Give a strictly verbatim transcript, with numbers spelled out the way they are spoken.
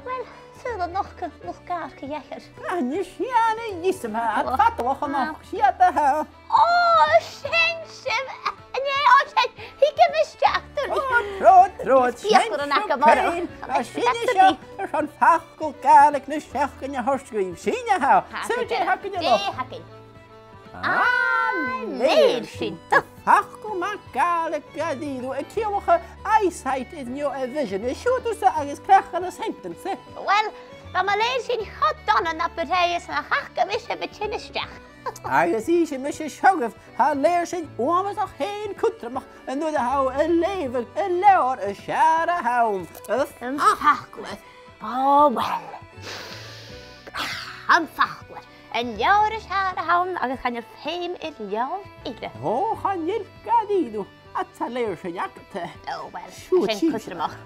Uill, saoil an nochd, nochd gàrradh a dh'aithghearr. A-nis, a-nis, a-nis, tha iad fada bho chionn nochd, siud a tha. Ò, sin sibh! An e, ò, sin, thigibh a-steach, tha. Ò, trobhad, trobhad, sin sibh fhèin. A-nis, sin sibh, airson facal Gàidhlig na seachdain a thoirt dhuibh. Sin a tha. Saoil dè th' againn an-diugh? Dè th' againn? An lèirsinn. Facal math Gàidhlig gu dearbh, a' ciallachadh eyesight is neo a vision. Siuthad thusa agus craic anns na sentences. Uill, bha mo lèirsinn cho dona na bu tràithe 's nach fhaca mise a' tighinn a-steach. Agus innsidh mise seo dhuibh, tha lèirsinn uabhasach fhèin cudromach nuair a tha thu a' leughadh an leabhar as fheàrr a th' ann. Am faclair. Ò, uill. Am faclair. An leabhar as fheàrr a th' ann agus chan eil feum air leabhar eile. Ò, chan eil gu dearbh. Ach tha lèirsinn agad. Ò, uill, siuthad, sin cudromach.